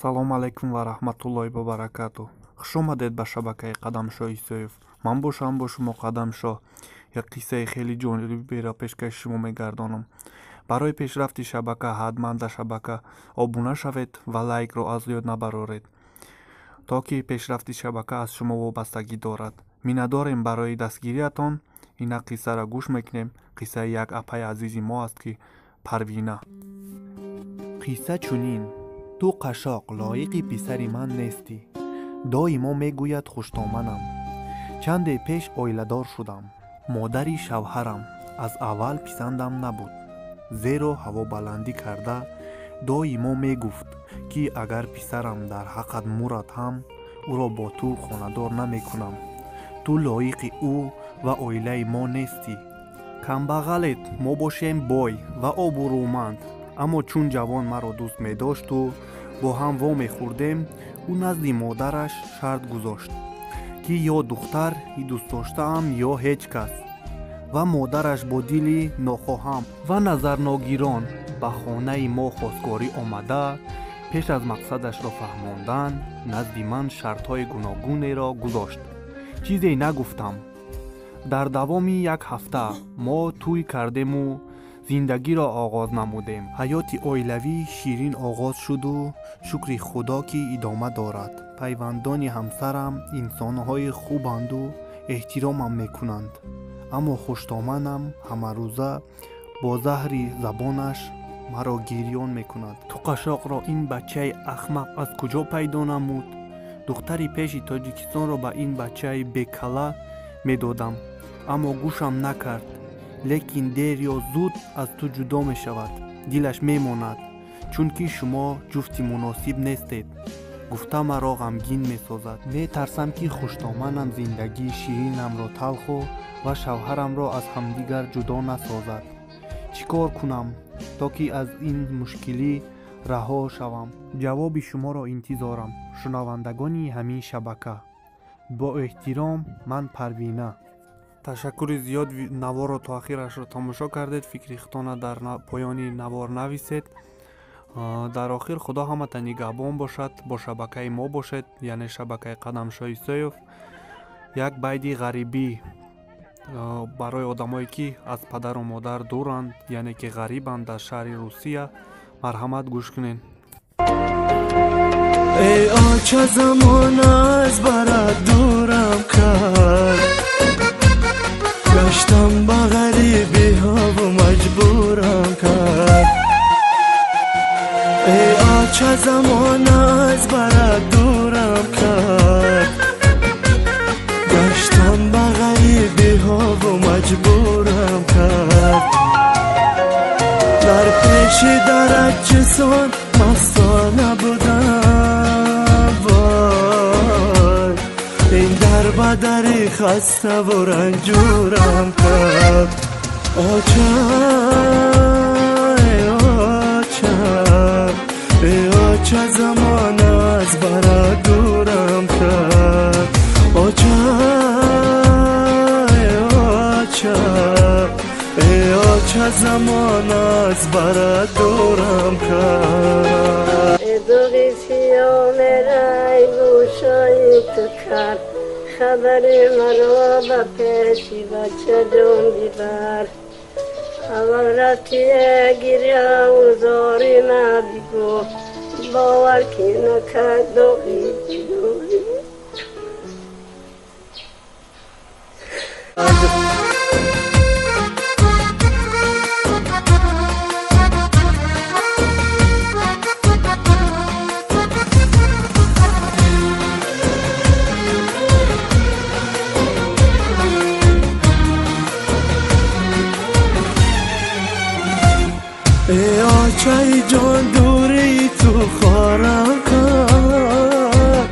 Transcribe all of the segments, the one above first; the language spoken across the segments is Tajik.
Салом алайкум ва раҳматуллоҳи ва баракатуҳ. Хуш омадед ба шабакаи Қадамшоҳ Исоев. Ман бошам бо шумо Қадамшоҳ. Як қиссаи хеле ҷолиберо пешкаши шумо мегардонам. Барои пешрафти шабака ҳатман дар шабака обуна шавед ва лайкро аз ёд набароред, то ки пешрафти шабака аз шумо вобастагӣ дорад. Миннатдорем барои дастгириятон. Инак қиссаро гӯш мекунем. Қиссаи як апаи азизи мо аст, ки Парвина. Қисса чунин: ту қашоқ лоиқи писари ман нестӣ. Доимо мегӯяд хуштоманам. Чанде пеш оиладор шудам. Модари шавҳарам аз аввал писандам набуд, зеро ҳавобаландӣ карда доимо мегуфт, ки агар писарам дар ҳаққат мурад ҳам ӯро бо ту хонадор намекунам. Ту лоиқи ӯ ва оилаи мо нестӣ. Камбағалет, мо бошем бой ва обрӯманд. Аммо чун ҷавон маро дӯст медошту бо ҳам вомехӯрдем, ӯ назди модараш шарт гузошт, ки ё духтари дӯстдоштаам, ё ҳеҷ кас. Ва модараш бо дили нохоҳам ва назарногирон ба хонаи мо хостгорӣ омада, пеш аз мақсадашро фаҳмондан назди ман шартҳои гуногунеро гузошт. Чизе нагуфтам. Дар давоми як ҳафта мо тӯй кардему зиндагиро оғоз намудем. Ҳаёти оилавӣ ширин оғоз шуду шукри Худо, ки идома дорад. Пайвандони ҳамсарам инсонҳои хубанду эҳтиромам мекунанд, аммо хуштоманам ҳамарӯза бо заҳри забонаш маро гирён мекунад. Ту қашоқро ин бачаи ахмақ аз куҷо пайдо намуд? Духтари пеши Тоҷикистонро ба ин бачаи бекала медодам, аммо гӯшам накард. Лекин дер ё зуд аз ту ҷудо мешавад, дилаш мемонад, чунки шумо ҷуфти муносиб нестед. Гуфта маро ғамгин месозад. Метарсам, ки хуштоманам зиндагии ширинамро талху ва шавҳарамро аз ҳамдигар ҷудо насозад. Чӣ кор кунам, то ки аз ин мушкилӣ раҳо шавам? Ҷавоби шуморо интизорам, шунавандагони ҳамин шабака. Бо эҳтиром, ман Парвина. Ташаккури зиёд, наворро то ахирашро тамошо кардед. Фикри худтона дар поёни навор нависед. Дар охир Худо ҳамата нигаҳбон бошад. Бо шабакаи мо бошед, яъне шабакаи Қадамшоҳ Исоев. Як байди ғарибӣ барои одамое, ки аз падару модар дуранд, яъне ки ғарибанд дар шаҳри Русия. Марҳамат, гӯш кунед. Эй оча, замон аз барат дурам кард, гаштам ба ғарибиҳову маҷбурам кард. Эй оча, замон аз барат дурам кард, гаштам ба ғарибиҳову маҷбурам кард. Дар пеши дарат чисон мастона будам, вой, ин дар ба дари хаставу ранҷурам кард. Оча, эй оча, эй оча, замон аз барат дурам кард. Оча, эй оча, эй оча, замон аз барат дурам кард. Доғи сиёҳ мерай гӯшои ту кард, хабари маро ба пеши бачаҷон бибар. Аввал рафтие гиряву зори ма бигӯ, бовар ки накард доғи ҷудоӣ. Эй очаи ҷон, дури ту хорам кард,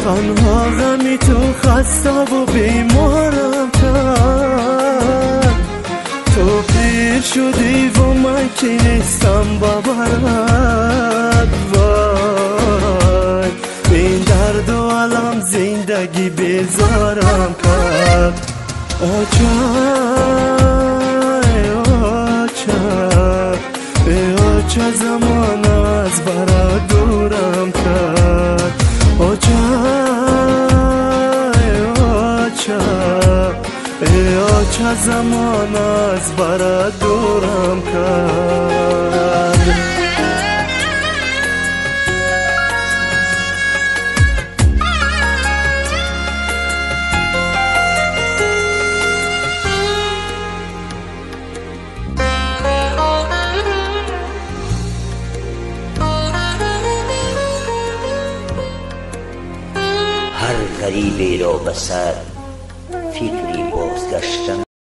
танҳо ғами ту хаставу беморам кард. Ту пир шудиву ман ки нестам ба барат, вой, ин дарду алам зиндагӣ безорам кард. Оча, эй оча, эй оча, замон аз барат дурам Замон аз барат дурам кард. Ҳар ғариберо ба сар фикри бозгаштан.